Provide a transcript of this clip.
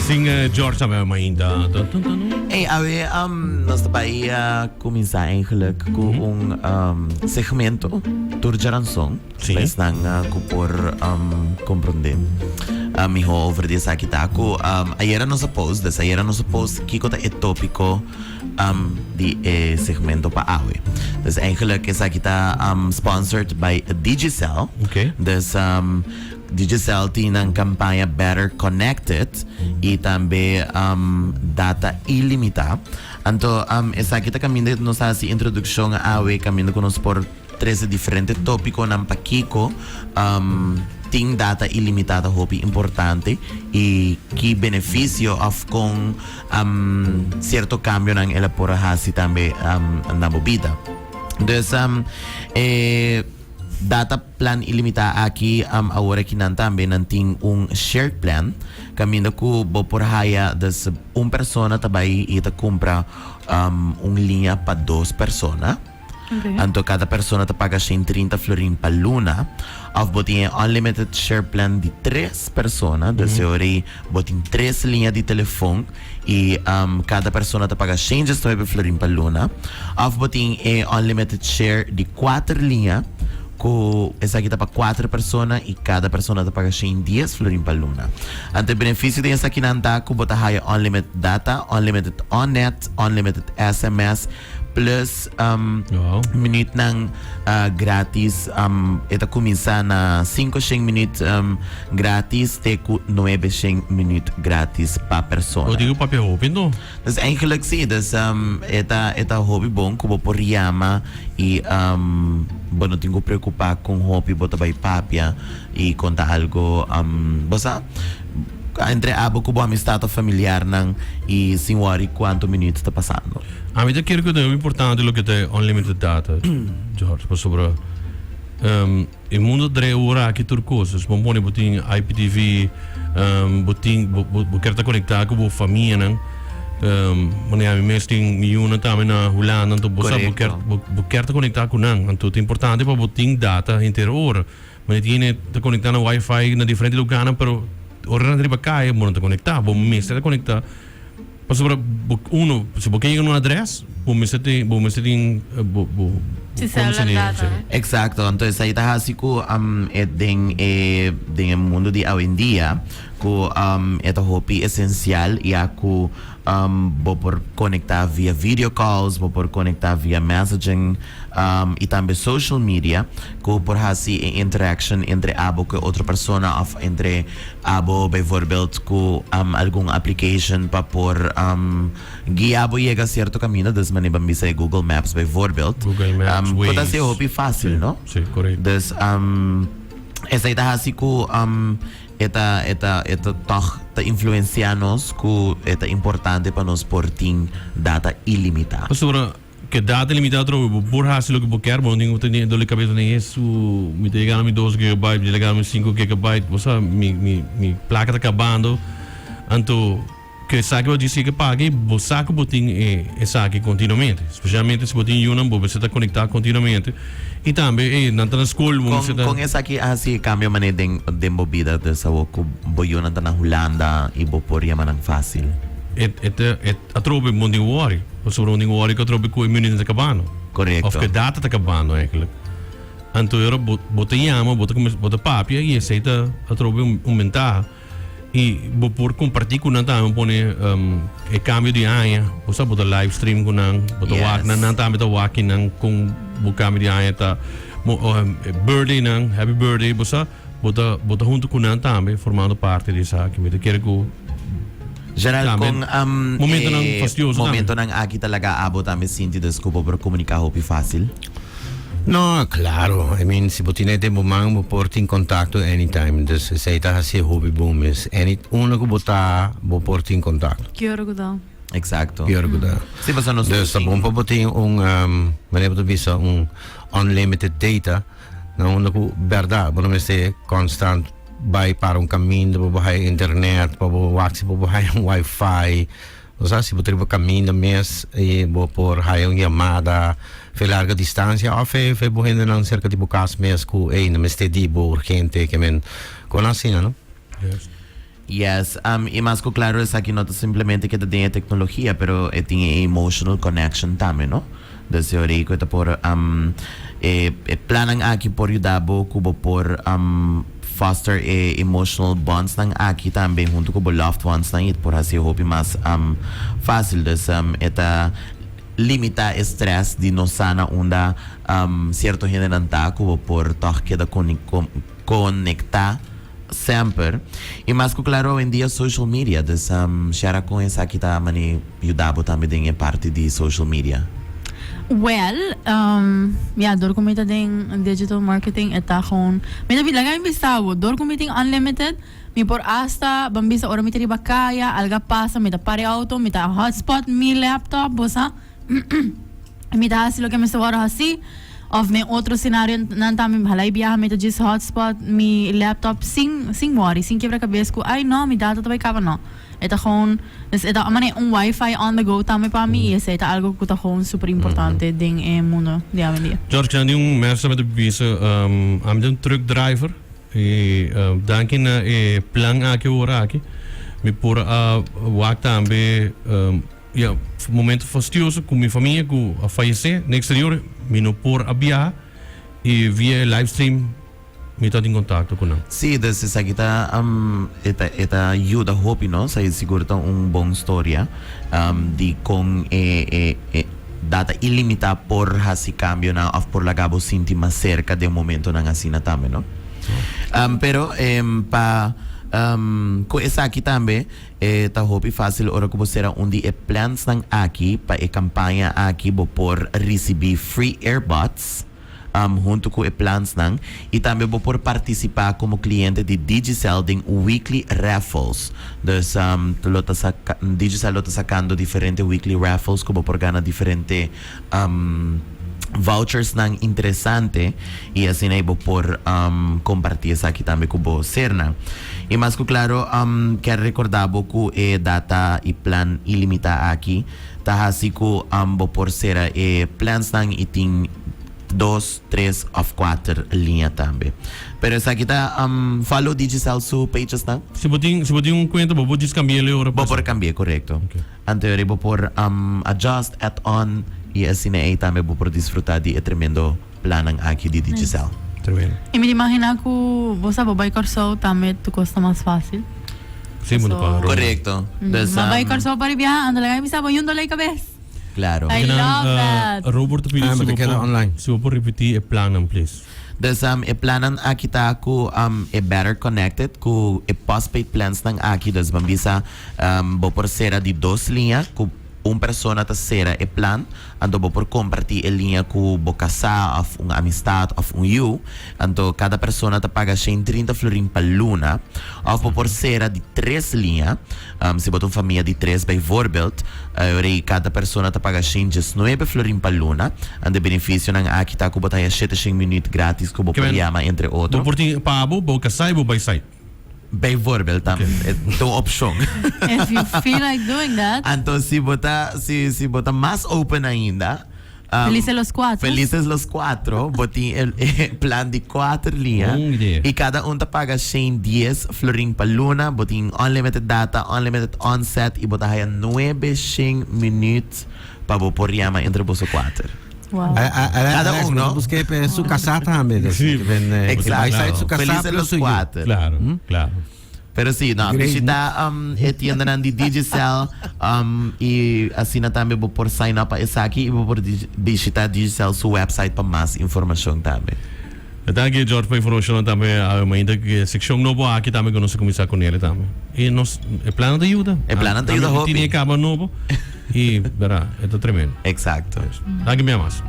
Sin George tambe mainta. Hey, awe nos ta bai cuminsa eigenlijk cu un segmento tur djaranson. Pa esnan cu por comprende miho over di esaki ta cu ayera nos a post, dus ayera nos a post kico ta e topico di e segmento pa awe. Dus eigenlijk esaki ta sponsored by Digicel. Dus Digicel tin nan campaña Better Connected y tambe data ilimita. Anto esaki ta caminda nos a haci introduccion awe caminda cu nos por trece diferente topiconan pakico tin data ilimita ta hopi importante y ki beneficio of con cierto cambionan el a por a haci tambe na bo bida. Dus e data plan ilimita aki awor aki nan tambe nan tin un shared plan caminda cu bo por haya dus un persona ta bay y ta cumpra un liña pa dos persona. Anto kada persona ta paga 130 florin pa luna. Of bo tin e unlimited share plan di tres persona, dus e ora ei bo tin tres liña di telefon i kada persona ta paga 119 florin pa luna. Of bo tin e unlimited share di kuater liña, ku esaki ta pa kuater persona i kada persona ta paga 110 florin pa luna. Anto e benefisio di esakinan ta ku bo ta haya unlimited data, unlimited on-net, unlimited sms, Plus minuutnan gratis e ta kuminsá na 500 minuut gratis te ku 900 minuut gratis pa persona. Bo tin ku papia hopi no? Dus eigenlijk si, dus e ta e ta hopi bon ku bo por yama i bo no tin ku preokupá kon hopi bo ta bai papia i konta algo bo sa entre abo ku bo amistat òf familiarnan i sin wòri kuantu minuut ta pasando. Ami ta kere ku ta hopi importante loke ta e unlimited data, George, pasobra e mundo ta drai ora aki tur kos. Dus bo pone bo tin IPTV, bo tin bo bo kier ta konektá ku bo famianan. Manera ami mes tin mi yunan tambe na Hulanda, anto bo sa bo kier bo kier ta konektá ku nan. Anto ta importante pa bo tin data henter ora. Manera tin hende ta konektá na wifi na diferente lugarnan, pero ora nan ta riba kaya bo no ta konektá, bo mester ta konektá. Pasobra bo uno, si bo ke yega na un adres, bo mester tin, bo mester tin bo bo Si celular data, no? Exacto, anto esei ta hasi ku e den e den e mundo di awendia ku e ta hopi esencial ya ku bo por conecta via video calls, bo por conecta via messaging y tambe social media ku por hasi e interaction entre abo ku e otro persona of entre Abo bijvoorbeeld cu algun application pa por guia bo yega cierto caminda, dus manera ban bisa e Google Maps bijvoorbeeld. Google Maps, Cu ta Waze. haci hopi facil, no? Sí, correcto. Dus esey ta haci cu e ta e ta e ta toch ta influencia nos cu e ta importante pa nos por tin data ilimita. Pasobra Ke data limitá atrobe, bo por hasi loke bo kier, bo no tin ku tene dol di kabesa den esu, mi ta yegando mi dos gigabyte, mi ta yegando mi sinku gigabyte, bo sa, mi mi mi plaka ta kabando, anto ku esaki bo disi ke paga i bo sa ku bo tin e esaki kontinuamente, spesialmente si bo tin yunan bo mester ta konektá kontinuamente i tambe e nan ta na skol bo mester ta. Kon esaki a hasi e kambio manera den den bo bida des awor ku bo yunan ta na Hulanda i bo por yama nan fásil? E e ta e. Atrobe bo no tin worry, pasobra bo no tin worry ku atrobe ku e minüt ta kabando. Korekto. Òf ku e data ta kabando eigenlijk. Anto e ora bo bo ta yama, bo ta kuminsá bo ta papia i esei ta atrobe un un bentaha. I bo por kompartí ku nan tambe, bo pone e kambio di aña, bo sa bo ta live stream ku nan, bo ta wak nan, nan tambe ta wak kinan kon bo kambio di aña ta, birthday nan, happy birthday, bo sa. Bo ta bo ta hunto cu nan tambe formando parti di esaki. Mi ta kere cu Gerald, tambe con momentonan e fastioso tambe. momentonan aki ta laga abo tambe sinti dus cu bo por comunica hopi facil? No, claro. I mean, si bo tin e den bo man, bo por tin contacto anytime. Dus esey ta haci hopi bon mes. Any, unda cu bo ta, bo por tin contacto. Ki ora cu ta? Exacto. Ki ora cu ta. Si, pasobra nos Dus ta tin. bon pa bo tin un, manera bo ta bisa, un unlimited data. Na unda ku bèrdat bo no mester konstant bai para un kaminda pa bo haya internet, pa bo wak si bo por haya un wifi. Bo sa si bo ta riba kaminda mes i bo por haya un yamada fe larga distansia òf fe fe bo hendenan serka di bo kas mes ku ey nan mester di bo urgente ke men kon asina no. Yes. Yes, um, y mas cu claro esaki no ta simplemente keda den e tecnologia, pero e tin e emotional connection tambe, no? Dus e ora ei cu e ta por, um, e, e plannan aki por yuda bo cu bo por, um, foster e emotional bondsnan aki tambe hunto cu bo loved onesnan y por haci hopi mas, um, facil. Dus, um, e ta limita e stress di no sa na unda, um, cierto hendenan ta cu bo por toch keda con, con, conecta. Semper. Y mas cu claro awendia social media, dus Shara con esaki ta mane yuda bo tambe den e parti di social media? Well, ya, dor cu mi ta den digital marketing e ta gewoon, mi ta laga mi bisa bo, dor cu mi tin unlimited, mi por hasta, ban bisa ora mi ta riba caya, algo a pasa, mi ta para e auto, mi ta hotspot mi laptop, bo sa. Mi ta hasi loke mester wòrdu hasi òf den otro senario nan tambe mi hala e biaha mi ta djis hotspot mi laptop sin sin wòri sin kebra kabes ku ai no mi data ta bai kaba no e ta gewoon dus e ta manera un wifi on the go tambe pa mi i esei ta algo ku ta gewoon super importante den e mundo di awendia. George, kende un mester mi ta bisa ami ta un truck driver i danki na e plan aki awor aki mi por a wak tambe. Ya, momento fastioso cu mi famia cu a fayece na exterior, mi no por a biaha y via e livestream mi ta tin contacto cu nan. Sí, dus esaki ta e ta e ta yuda hopi no, sa sigur ta un bon storia di con e e e data ilimita por haci cambionan of por laga bo sinti mas cerca den momentonan asina tambe no. Pero pa cu esaki tambe. E ta hopi fácil ora ku bo sera un di e plansnan aki pa e kampaña aki bo por risibí free earbuds huntu ku e plansnan i tambe bo por partisipá komo kliente di Digicel den weekly raffles. Dus lo ta saka Digicel lo ta sakando diferente weekly raffles ku bo por gana diferente vouchersnan interesante y asina bo por comparti esaki tambe cu bo sernan. Y mas cu claro kier recorda bo cu e data y plan ilimita aki ta haci cu bo por cera e plansnan y tin dos, tres of cuater liña tambe. Pero esaki ta follow Digicel su pagesnan. Si bo tin si bo tin un cuenta bo por djis cambi'el e ora Bo por cambi'e corecto. Anto eri bo por adjust, add on y asina ey tambe bo por disfruta di e tremendo plannan aki di Digicel. Tremendo. Y mi ta imagina cu bo sa bo bay Corsou tambe tu cos ta mas facil. Sí, bo no paga roaming. Corecto. Dus, Ma bay Corsou pa ribiaha anto laga mi bisa bo yun dolor di cabes. Claro. I love that. Robert ta pidi Ah, si mi ta bo keda por online. si bo por ripiti e plannan please. Dus e plannan aki ta cu e Better Connected cu e postpaid plansnan aki dus ban bisa Bo por sera di dos liña ku un persona ta sera e plan, anto bo por kompartí e liña ku bo kasá òf un amistat òf un yu. Anto kada persona ta paga shen trinta florin pa luna. Òf bo por sera di tres liña, si bo ta un famia di tres bijvoorbeeld, ora ei kada persona ta paga shen diesnuebe florin pa luna. Anto e benefisionan aki ta ku bo ta haña shete shen minüt grátis ku bo por yama entre otro. Bo por tin pa abo, bo kasá i bo bai site. Bijvoorbeeld ta ta un opcion. If you feel like doing that. Anto si bo ta si si bo ta mas open ainda. Felices los cuatro. Felices los cuatro, bo tin e e plan di cuater liña. Bon idea. Y cada un ta paga shen dies florin pa luna, bo tin unlimited data, unlimited onset y bo ta haya nuebe shen minuut pa bo por yama entre boso cuater. Wow. Cada Alex, un, no? Busqué pe su casa tambe. Dus, Sí. ben, Exacto. Su casa Felices plus los su yu. cuater. Claro, claro. Pero sí, no, Great. bishita um, e tiendanan di Digicel um, y asina tambe bo por sign up pa esaki y bo por di- bishita Digicel su website pa mas informacion tambe. Danki George pa informacionnan tambe awe mainta ku e seccion nobo aki tambe ku nos a cuminsa con ele tambe. Y nos e plannan ta yuda. E plannan ta yuda hopi. Tini e cama nobo y bera e ta tremendo. Exacto. Danki mi amas.